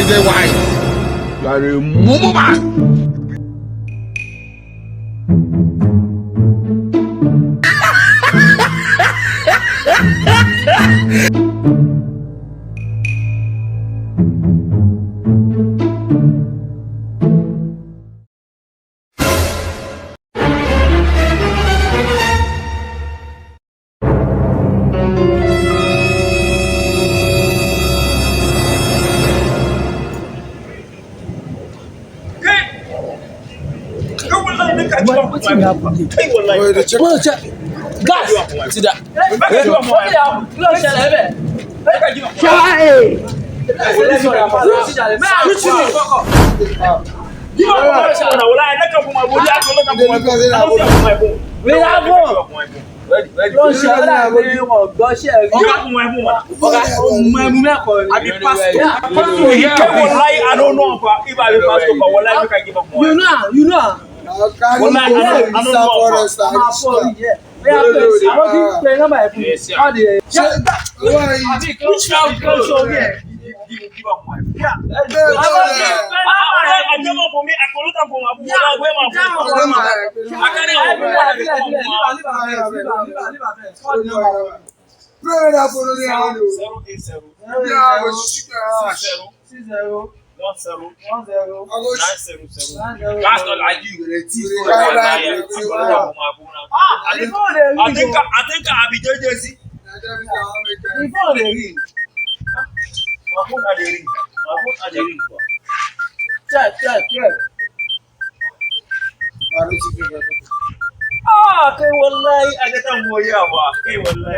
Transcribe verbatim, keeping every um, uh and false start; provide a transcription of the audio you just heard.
Why? You are a mumu man. What, wetin dey happen there? Well, the check. Well, check. Gas. Sit down. Wetin dey happen? Kí ló ń ṣẹlẹ̀ bẹ́ẹ̀? Chai! We have one. Ló ń ṣe ọ́dà pé wọ́n gbọ́ ṣe rí. Ọ̀gá, ọmọ ẹ̀mú mẹ́kọ̀ọ́ ni. Àbí pásítọ̀. Ìkẹ́wọ̀ láyé, I don't know, if I be pastor, but wọ́n láyé, make I give up one. You know, you know. Wọ́n láyé, I don't know. Máa fọ́ orí yẹ. Bóyá pé àwọn tí ń pe nọ́mbà ẹ̀ fún mi. Yes, sir. Káàdì ẹ̀. Ṣé àbí kí ló ṣe àwọn kí ló ṣe orí ẹ̀? Give, give, give up one. Yeah. Àwọn tí ń pe nọ́mbà ẹ̀ fún mi. Zero eight zero. Zero eight zero. Six zero. One zero. One zero. Nine zero zero. Nine zero. That's not like you. Ah, I think I, I think I be J J C. Before they read. My phone had a ring. My phone had a ring. Check, check, check. Ah, kai wallahi, a ga ta mo ya ba. Kai wallahi.